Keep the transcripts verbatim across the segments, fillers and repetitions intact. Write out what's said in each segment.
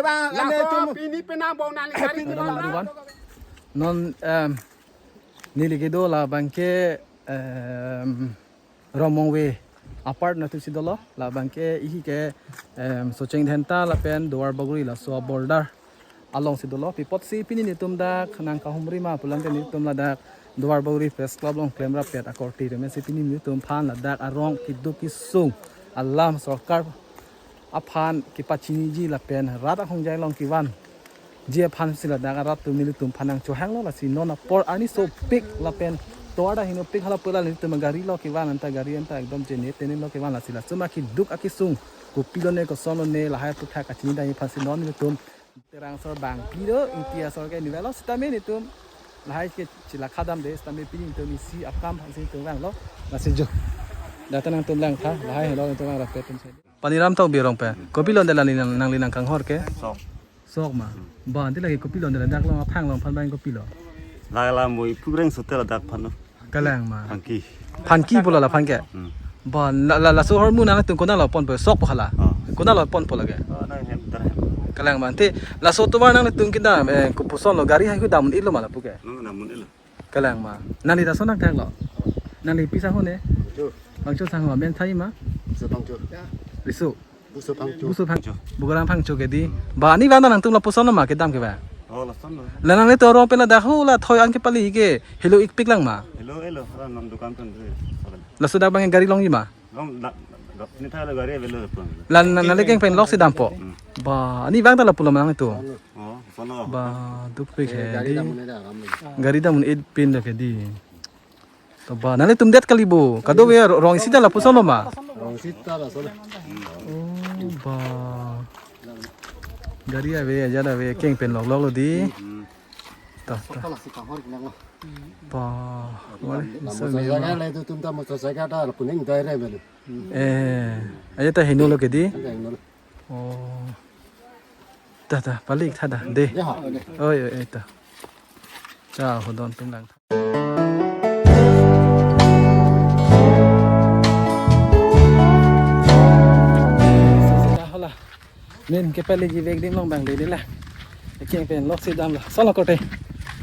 Laso pini penang bau nang kari. Hello everyone. Non, em, neli kedo labangke, em, Romongve apart natu si dolo, labangke ihi ke, em, Socheng Dhenta lapen Duarbagori laso border alongsi dolo. Pi apotsi pini nelitum dak nangkahumri ma pulang ke nelitum ladak Duarbagori Press Club along klemrappet akorte rimesi pini nelitum aphan ladak arong keduk kesung alam sorkar aphan kepachiniji lapen rat ahongjai along kevanji aphansi ladak arat atum nelitum aphan nangchohanglo. Lasi non apor arni sopik lapen tovar ta henopik hala pula nelitum gari lo kevan anta, gari anta ekdom chene tene lo kevan. Lasi laso ma keduk akesung kopilone kosonlone lahai aphuthak kachinidamji aphansi non nelitum Terang asor bangphli do, Ingti asor ke nivelo sitame nelitum lahai ke chila khadam de sitame pini nelitum isi akam aphansi nelitum vanglo. Lasi jo. Data nangtum langtha, lahai helo nelitum vangrappet atum si. Paniram Tokbi arong pen. Kopilo dela nangli nang, nangli nangkanghor ke? Sok. Sok ma. Ba, ante lake kopilo dela dak along aphan along aphan bang kopilo. Lala moi pugreng sotel dak aphan lo. Kalang ma. Phangki. Phangki pulo la aphan ke. Hmm. Ba, la, la, laso ahormu nangtum konatlo ponpo, sok po hala. Oh. Konatlo ponpo lake. Oh, nang hem, tar hem. Kalang ma. Ante laso tovar nangtum kedam, eh, kopuson lo, gari hai kedam un-elo ma lapu ke. Hmm, dam un-elo. Kalang ma. Nangli laso nangthaklo. Nangli pi sangho ne? Bangcho. Bangcho sangho, amen thai ma? Bangcho. Riso. Buso Phangcho. Buso Phangcho. Bugarang Phangcho ke di. Ba, ani vang nangtum lapuson ma kedam ke ba? Oh, lason lo. La nanglitum arong pen ladak ho la thoi an kepali ke helo-ikpik lang ma? Helo-elo, hala non dukan pen re. Laso dak bang gari longji ma? Long, la, la, ni thai la gari avelo pun. La, na, nangli keng pen loksi dampo. Hmm. Ba, ani vang ta lapulo ma nangtum? Oh, lason lo. Ba, dukpik he di. Gari dam un-e da aram lo. Gari dam un-e pin da ke di. To ba, nanglitum det kali bo. Kadokave ro-, rong isi ta lapuson lo ma? Rong isi ta lason lo. Oh, ba. Gari ave, ajat ave, keng pen loklok lo di. Hmm. Ta, ta. Ba, wale, motorcycle le tu tum ta motorcycle ta kuning dai re belu. Eh, ajat ta heno lo ke di. Ajat ta heno lo. Oh. Ta, ta, palik tha da, de. Ya, de. Oi, oi, oi, ta. Cha, hodon tum lang. Hola. Nen kepali ji vek dim long bang de la. Ekeng pen loksi damlo. Lason lo korte.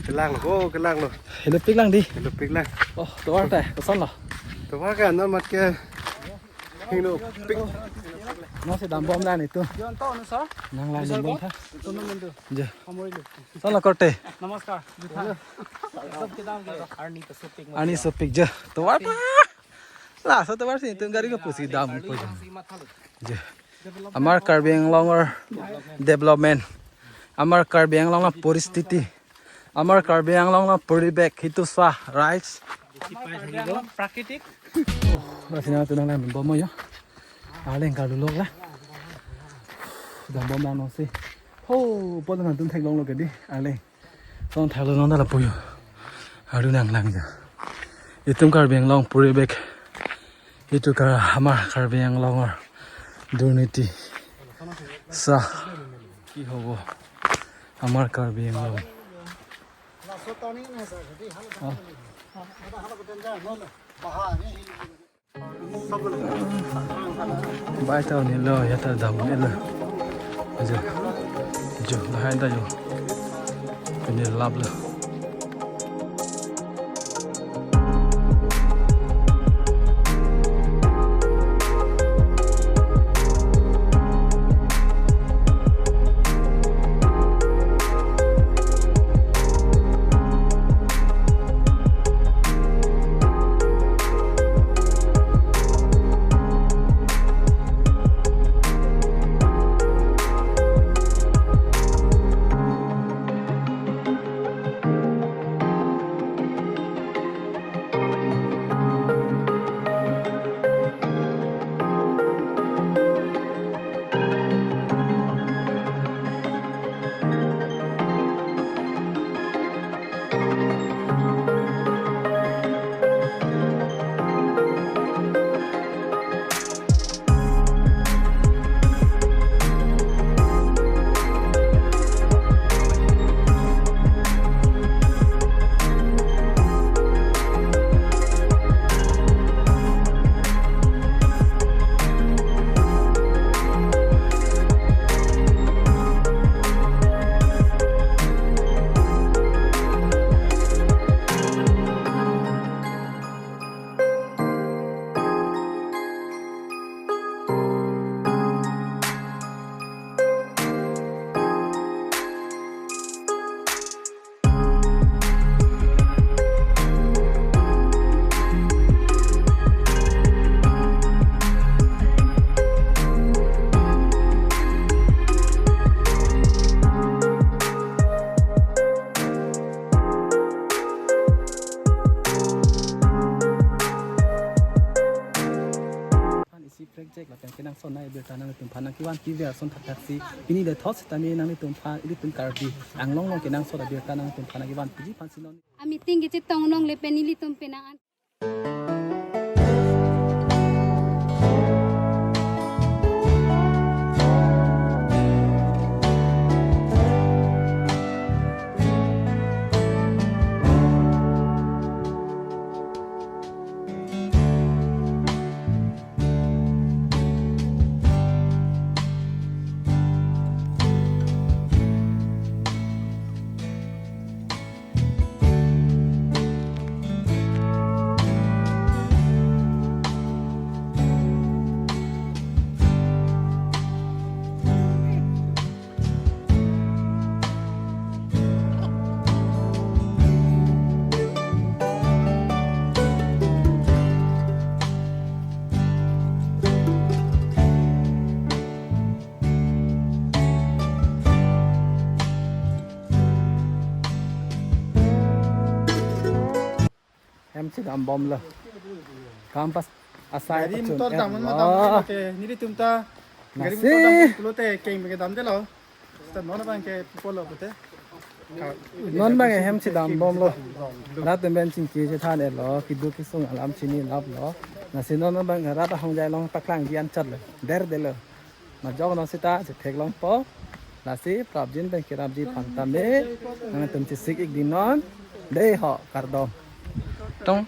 Kelang lo, oh, kelang lo. Helo-pik lang di. Helo-pik lang. Oh, tovar ta, lason lo. Tovar ke amat ke heno-pik. Nangsi dambom lang nelitum. Nang lang dambom tha. Ja. Lason lo korte. নমস্কাৰ। Arni sopik ja. Tovar ta. Laso tovar si nelitum gari kopusi dampo. Ja. Amar Karbi Anglongor development. Amar Karbi Anglongor poristiti. Amar Karbi Anglongor poribek hitu swa rice. Prakitik. Oh, lasi nangtum nang dambom yo. Arleng karlu lok la. Dambom lang nangsi. Ho, pon nangtum theklonglo ke di. Arleng. Lason thaklo non ta lapu yo. Arlu nanglang ja. Itum Karbi Anglong poribek. Itum kar amar Karbi Anglongor durniti. Sa. Ki hobo? Amar Karbi Anglong. Ah. Bai ta un-elo, ya ta dam un-elo. Jo, jo, lahai ta jo. Pini lap lo. Van piver ason thakthak si pini le thot sitame nanglitum aphan, ilitum Karbi Anglong along kenangsot abirta nanglitum aphan nangkevan piji aphan si non. A meeting kechetong longle pen ilitum penang an. Hem chedam bomlo. Kam pas asai gari pachun motor dam et na lo. Dam ke nelitum ta gari lasi motor dam pulote keng ke damdelo. Sita non abang ke pupo lo pute. Non abang hem chedam bomlo. Rat pen chingki chethan-etlo, keduk kesung alam chinilaplo. Lasi non abang rat ahongjai along paklangji anchotlo. Derdelo. Majok non sita chetheklongpo. Lasi prapjin pen kerapji aphan tame nangtum chesik-ik ding non. Dei ho, kardom. Tong.